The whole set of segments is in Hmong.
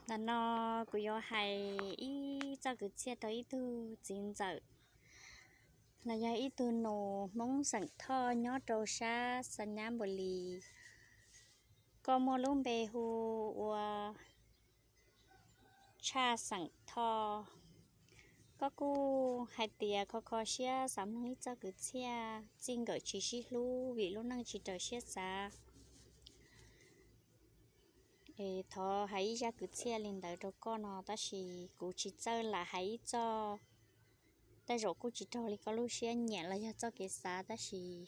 Ntawm no kuv yuav hais ib txoj kwv txhiaj rau ib tug txiv ntxawm, los yog ib tug nus Hmoob xeem Thoj nyob rau sab Xa Nyab Npus Lis. Koj muaj lub npe hu ua Tshaj xeem Thoj. Koj kuj hais tias kho kho siab xav mloog ib txoj kwv txhiaj txij nkawm tsis sib hlub vim lub neej tsis raws siab xav. Thov hais ib zaj kwv txhiaj li ntawd rau koj no, tab sis kuv tsis txawj lam hais ib txoj, tej zaum kuj tsis raug li koj lub siab nyiam los yog txoj kev xav, tab sis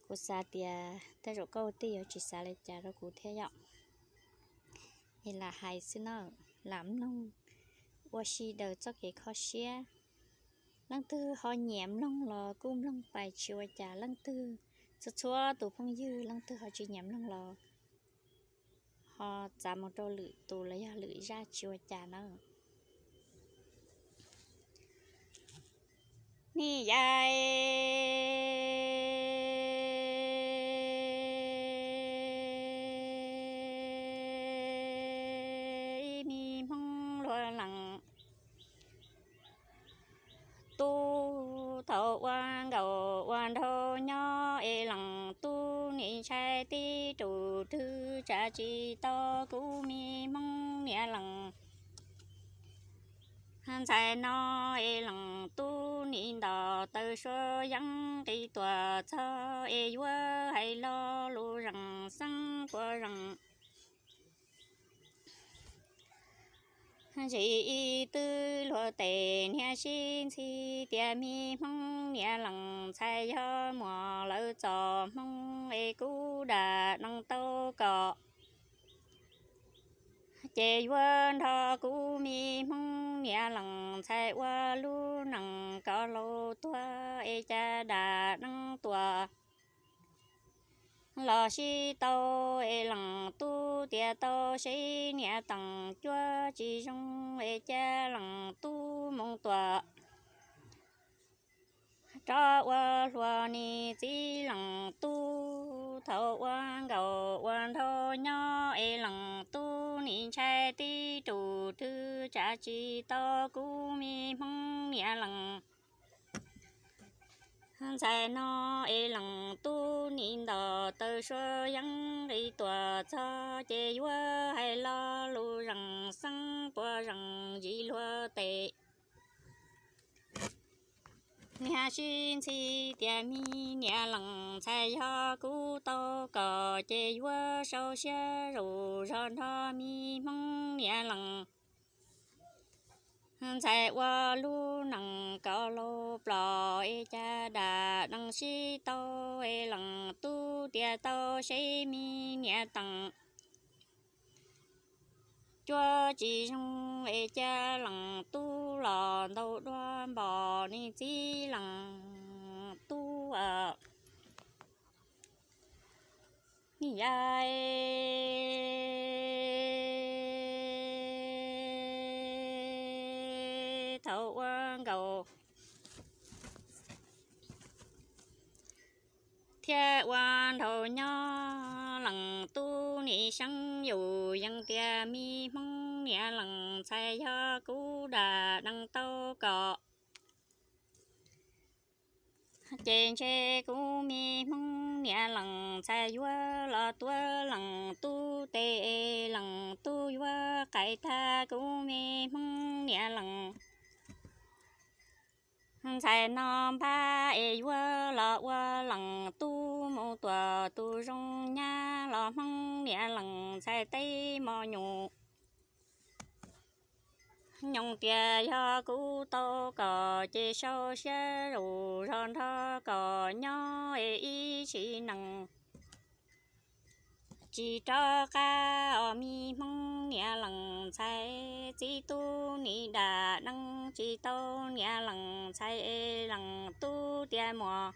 kuv xav tias tej zaum koj ua tij yuav tsis xav li cas rau kuv thiab yom. Es lam hais xwb na, lam mloog ua si daws txoj kev kho siab. Leej twg ho nyiam mloog los kuj mloog pais tsis ua cas, leej twg, txhua txhua tus phooj ywg leej twg ho tsis nyiam mloog los ho txav mus rau lwm tus los yog lwm zaj tsis ua cas na. Nim yaim ib me hmoob luag lees tub, thaum ua nkaus ua nraug nyob es lees tub nim ntshai tib rus twg tsav tsis tau kuv me hmoob niam lees. Ntxhais no es lees tub nim ntos taw suab yeeb qis tuam txog es yuav hais lo lus zeem xeeb puas zeem. Ntsis ib twb luag tes niag sib ntxhi tias me hmoob niam lees ntxhais yog muam lawv txom hmoo es kuv dam nees tau kom ces yuav nrog kuv me hmoob niam lees ntxhais ua lub nees kom laus tuag es cas dam nees tuam los sib tau es lees tub tias tau seb niam tees cuab tsis zoo es cas lees tub mus tuam rov ua hluas nim txiv lees tub. Thaum ua nkaus ua nraug nyob es lees tub nim ntshai tib rus twg tsav tsis tau kuv me hmoob niam lees. Ntxhais no es lees tub nim ntos taw suab yeeb qis tuam txog ces yuav hais lo lus zeem xeeb puas zeem ntsis luag tes niag sib ntxhi tias me niam lees ntxhais yog kuv tau kom ces yuav sau siab zus zog nrog me hmoob niam lees ntxhais ua lub nees kom laus plos es cas dam nees sib tau es lees tub tias tau seb me niam tees cuab tsis zoo es cas lees tub los ntau dua npaum nim txiv lees tub. Nim yaim thaum ua nkaus thiab ua nraug nyob lees tub nim seeb yus yees tias me hmoob niam lees ntxhais yog kuv dam nees tau kom ces ntshe kuv me hmoob niam lees ntxhais yuav los tuav lees tub tes, lees tub yuav qais tag kuv me hmoob niam lees ntxhais no npab es yuav los ua lees tub mus tuam tus zoo nyab los hmoob niam lees ntxhais teb mos nyuj. Nyoos tias yog kuv tau kom ces sau siab zus zog nrog kom nyob es ib sim nees tsis rov qab os me hmoob niam lees ntxhais. Txiv tub nim dam nees tsis tau niam lees ntxhais es lees tub tias muam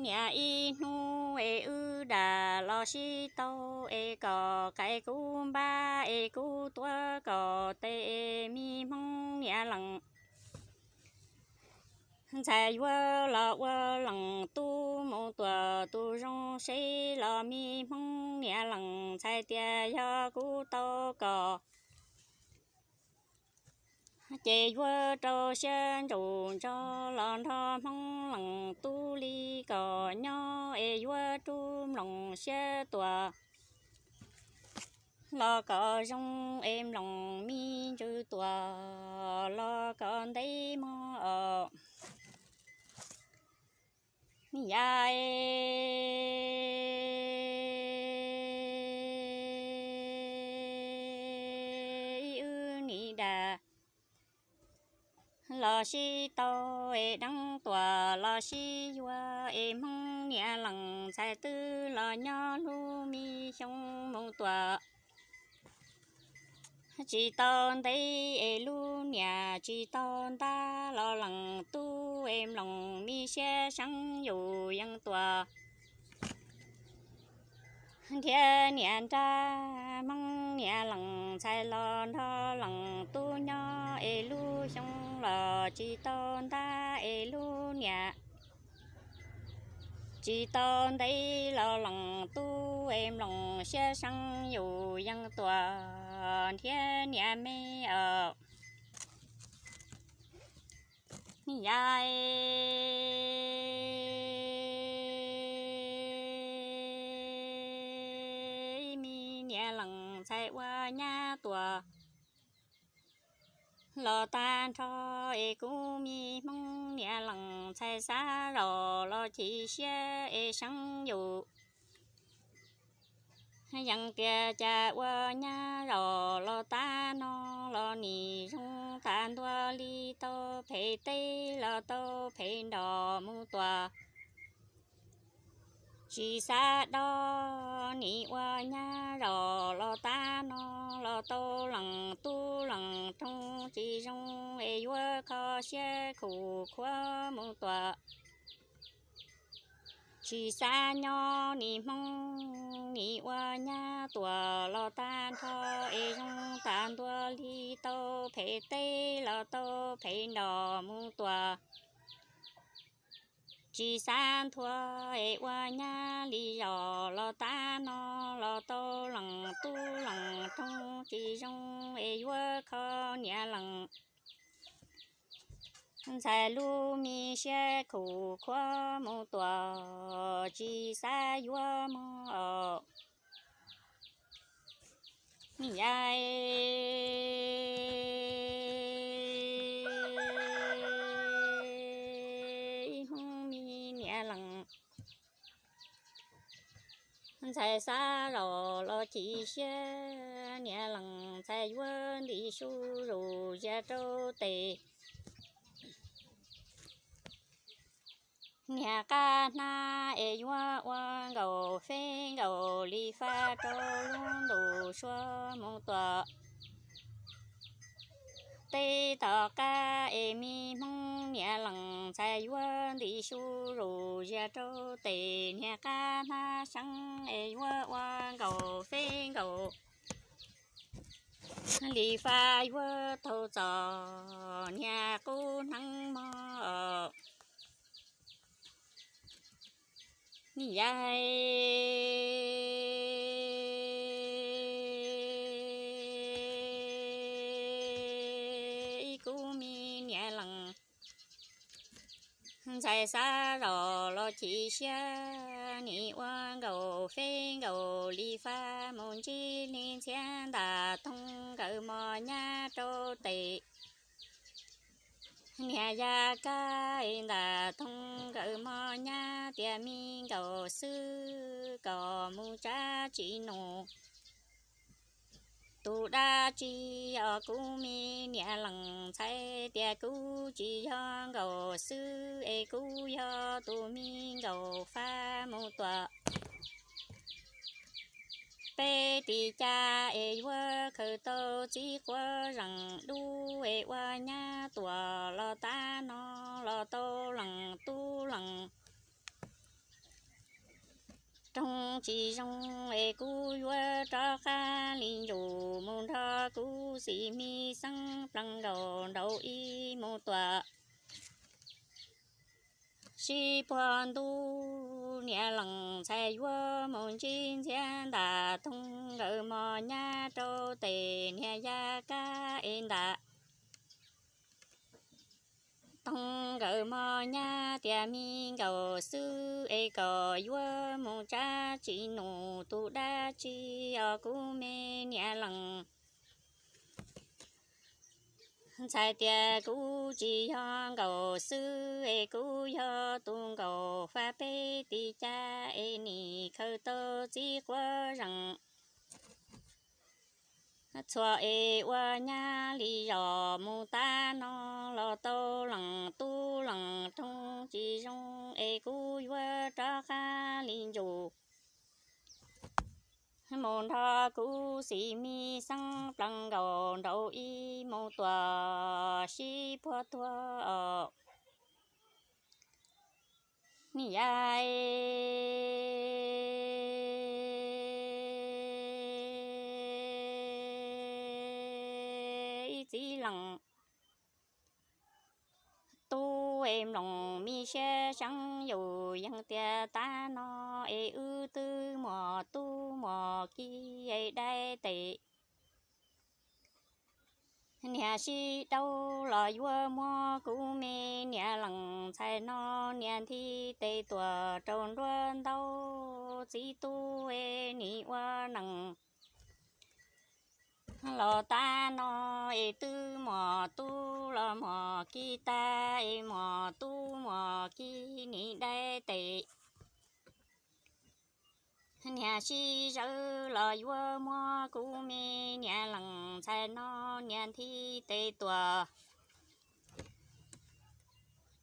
niam ib hnub es wb dam los sib tau es kom qais kuv npab es kuv tuav kom tes es me hmoob niam lees ntxhais yuav los ua lees tub mus tuam tus zoo seb los me hmoob niam lees ntxhais tias yog kuv tau kom ces yuav rau siab nraum nrog los nrog Hmoob lees tub li kom nyob es yuav rub mloog siab tuam los kom zoo es mloog me ntsis tuam los kom ntev mog os. Yam wb nim dag los sib tau es deev tuam los sib yuav es Hmoob niam lees ntxhais twb los nyob lub me xyoo mus tuam tsis tau ntev es lub niam tsis tau ntab los lees tub es mloog me siab seeb yus yeej tuam nrhiav niam nrab. Hmoob niam lees ntxhais los nrog lees tub nyob es lub xyoo los tsis tau ntab es lub niam tsis tau ntev los lees tub es mloog siab seeb yus yeej tuam nrhiav niam me os. Yam me niam lees ntxhais ua nyab tuam los tag nrho es kuv me Hmoob niam lees ntxhais xav zos los chim siab es seeb yus yeej tias cas ua nyab zos los tag no los nim zoo tas ntua li tau phem teb los tau phem nrom mus tuam tsis xav dob nim ua nyab zos los tag no los tau lees tub lees roog tsis zoo es yuav kho siab khum khuav mus tuam tsis xav nyob nim Hmoob nim ua nyab tuam los tag nrho es zoo tas ntua li tau phem teb los tau phem nrom mus tuam tsis xav nthua es ua nyab li zos los tag no los tau lees tub lees roog tsis zoo es yuav kho niam lees ntxhais lub me siab khum khuav mus tuam tsis xav yuav mog os. Yam Hmoob me niam lees ntxhais xav zos los chim siab niam lees ntxhais yuav ntim su zus zias rau tes niag qab hnab es yuav ua nkaus feb nkaus li faj rau lub ntuj sua mus tuam teb tom qab es me Hmoob niam lees ntxhais yuav ntim su zus zias rau tes niag qab hnab seeb es yuav ua nkaus feb nkaus li faj yuav taug txog niag qub hneev mog os. Yam kuv me niam lees ntxhais xav zos los chim siab nim ua nkaus feb nkaus li faj mus ntsib li ntxhiab ntas toog nkawd mos nyab rau tes niag yaj kab ntas toog nkawd mos nyab tias me nkaus xwb kom mus tsab tsis nus tus dab tsi os kuv me niam lees ntxhais tias kuv tsis yog nkaus xwb es kuv yog tus me nkaus faj mus tuam peb tis cas es yuav khaws tau txiv quav zeem dub es ua nyab tuam los tag no los tau lees tub lees roog tsis zoo es kuv yuav rov qab li ncus mus nrog kuv txiv me xeeb plees nkaus nraud ib mus tuam sib puag ntuj, niam lees ntxhais yuav mus ntsib ntxhiab ntag. Toog nkawd mos nyab rau tes niag yaj kab es ntag. Toog nkawd mos nyab tias me nkaus xwb es kom yuav mus tsab tsis num tus dab tsi os kuv me niam lees ntxhais tias kuv tsis yog nkaus xwb es kuv yog tus nkaus fab peb tib cag es nim khaws tau txiv quav zees. Txhua es ua nyab li zos mus tab no los tau lees tub lees roog tsis zoo es kuv yuav rov qab li ncuv mus nrog kuv xib me xeeb plaws nkaus nraud ib mus tuam sib puag tuag os. Niam yaj ib txiv lees tub es mloog me siab seeb yus yeej tias tab no es wb twb muaj tub muaj kiv es dai tes niag sib dauj los yuav muab kuv me niam lees ntxhais no niag nthi tes tuam rau nruab ntaub txiv tub es nim ua nees los tab no es twb muaj tub los muaj kiv tag es muaj tub muaj kiv nim dai tes niag sib zawv los yuav muab kuv me niam lees ntxhais no niag nthi tes tuam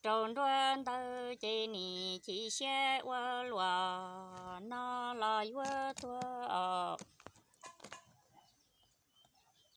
rau nruab ntawd ces nim chim siab ua luam no los yuav tuag os.